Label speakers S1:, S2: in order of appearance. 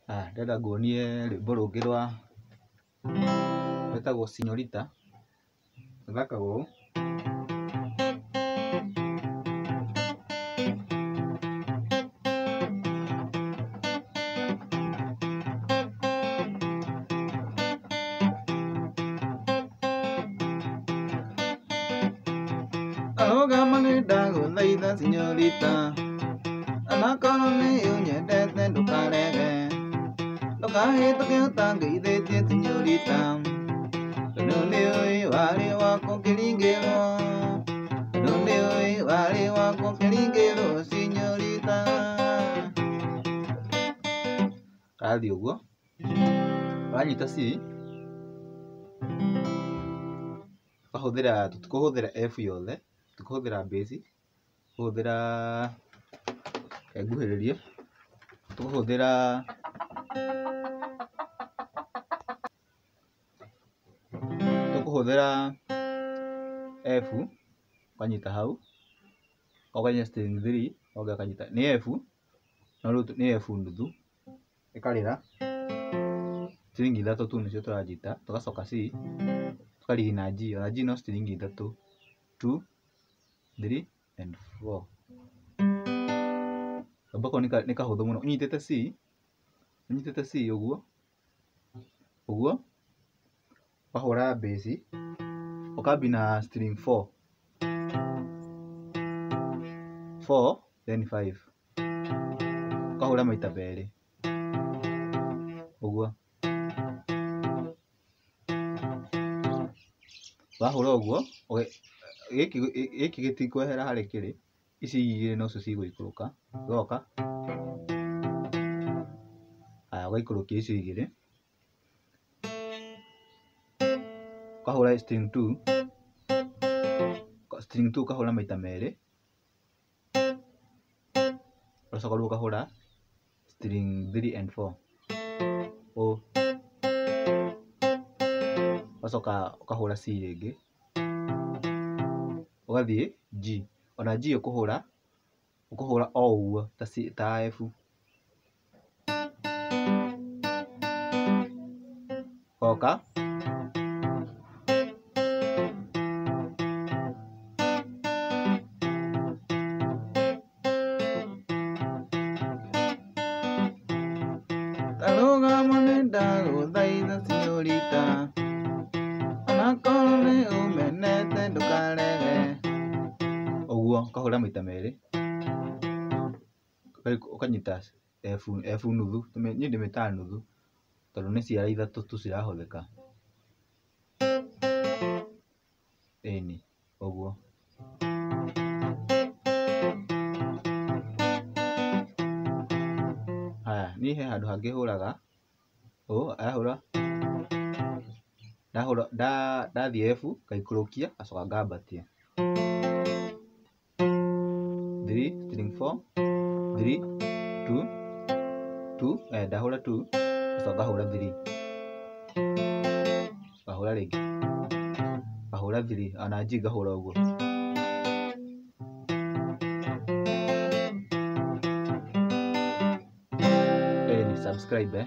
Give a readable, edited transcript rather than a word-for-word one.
S1: Ndĩrenda nguonie rwĩmbo rũngĩ rwa rwĩtagwo Sinyorita, rũthakagwo ũũ. Arũgama nĩndagũthaitha Sinyorita, onakorwo nĩ ũnyendete ndũkarege, ndũkahĩtũke ũtangeithĩtie Sinyorita, tondũ nĩũĩ warĩ wakwa ũkĩringĩrwo, tondũ nĩũĩ warĩ wakwa ũkĩringĩrwo Sinyorita. Karathiĩ ũguo, wanyita C, ũkahũthĩra, tũtikũhũthĩra F yothe, tũkũhũthĩra bass, tũkũhũthĩra, reke nguhĩrĩrie, tũkũhũthĩra tũkũhũthĩra F, ũkanyita hau, ũkanyita string 3, ũkanyita, nĩ F, no rĩu nĩ F nuthu, ĩkarĩra, string ithatũ tu nĩcio tũranyita, tũgacoka C, tũkarigi na G, ona G no string ithatũ, 2, 3 and 4. Kamba kau nĩ kahũthũ mũno, ũnyitĩte C, ũnyitĩte C ũguo, ũguo, ũkahũra bass, ũkambi na string 4, 4 then 5, ũkahũra maita merĩ, ũguo. Wahũra ũguo, gĩkĩ gĩtikwehera harĩa kĩrĩ, ici igĩrĩ nocio cigũikũrũka, ũgoka, haya ũgaikũrũkia icio igĩrĩ, ũkahũra string 2, string 2 ũkahũra maita merĩ, ũgacoka rĩu ũkahũra string 3 and 4, ũ, ũgacoka ũkahũra C rĩngĩ, ũgathiĩ G, ona G ũkũhũra, ũkũhũra o ũguo ta C, ta F. Ũgoka Tarũgama nĩndagũthaitha Sinyorita, onakorwo nĩ ũmenete ndũkarege. Ũguo ũkahũra maita merĩ, ũkanyita F, F nuthu, niĩ ndĩmĩtaga nuthu tondũ nĩ ciara ithatũ tu cirahũthĩka. Ĩni, ũguo. Haya, niĩ he handũ hangĩ hũraga, ũũ, arahũra, ndahũra, ndathiĩ F, ngaikũrũkia, ngacoka ngambatia. 3, string 4, 3, 2, 2, ndahũra 2, ngacoka ngahũra 3, ngahũra rĩngĩ, ngahũra 3, ona G ngahũra ũguo. Ĩni, subscribe.